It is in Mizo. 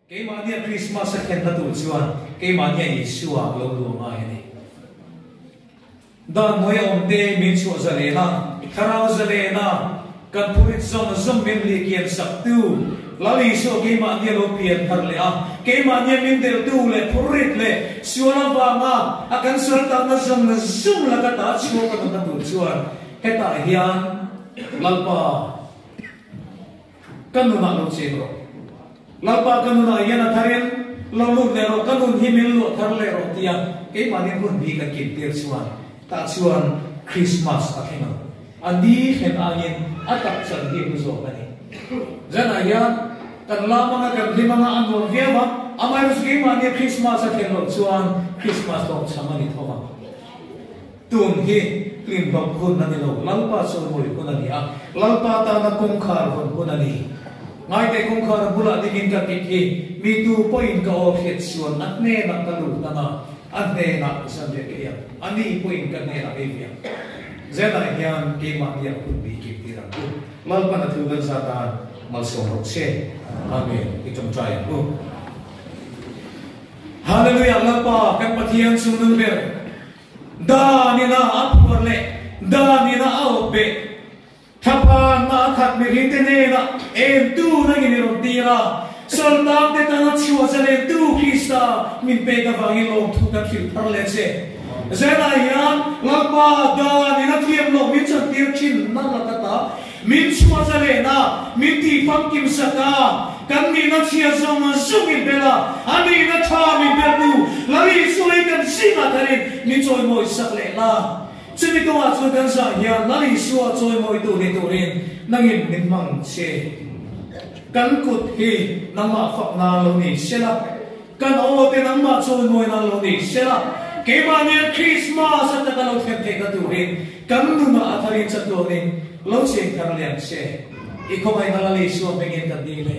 Keimahnia Krismas a thlenna tur chuan keimahnia Isua lo luah ngai a ni. Dan hnuai a awmte min chhuah zalen a, thlarau zalen a, kan phurit zawng zawng min lih kian saktu Lal Isua keimahnia lo pian thar leh a, keimahnia min delhtu leh phurit leh sual avanga a kan sual takna zawng zawng laka ta chhuak a nunna tur chuan hetah hian Lalpa Ka nunah lo cheng rawh. Lalpa ka nunah hian a tharin lo lut leh rawh, ka nun hi min luah thar leh rawh tia keimahni hun hi kan kim tir chuan tah chuan Krismas a thleng ang. A ni thlen angin a tak chan hi hmu zawk a ni. Zanah hian kan lam anga kan hlim anga a nuam viau a, amaherawhchu keimahnia Krismas a thlen loh chuan Krismas lawm cham a ni tho ang. Tun hi hlimhlawp hun a ni lo, Lalpa chawimawi hun a ni a, Lalpa tana kawngkhar hawn hun a ni. Ngaite kawngkhar bulah dingin ka tih hi mi tu pawhin ka aw hriat chuan a hnenah ka lut ang a, a hnenah zanriah ka ei ang, a ni pawhin ka hnenah ei ve ang. Zenah hian keimahni ah hun bi kim tir ang u. Lalpan a thu kan zat tan malsawm rawh se. Amen. I tawngtai ang u. Hallelujah Lalpa kan Pathian chungnung ber. Dan ina a phuar leh dan ina a awp beh thlaphanna a khat mihringte hnenah entu nangin i rawn tir a, Saltangte tana chhuah zalentu Krista min pek avangin lawmthu kan hrilh thar leh che. Zelah hian Lalpa dan ina thiam loh min chantir thin na laka ta Min chhuah zalen a, min tih famkim sak a, kan nihna chhia zawng zawng in bel a, a nihna tha min beltu Lal Isua hi kan zingah tharin min chawimawi sak leh la. Chumi kawngah chuan kan zah hian Lal Isua chawimawitu ni turin nangin min hmang che. Kan kut hi nangmah fak nan lo ni sela, kan aw te nangmah chawimawi nan lo ni sela, keimahnia Krismas ataka lo thlen theihna turin kan nunah a tharin chatuanin Lo cheng thar lian che, i khawngaihna Lal Isua hmingin ka dil e.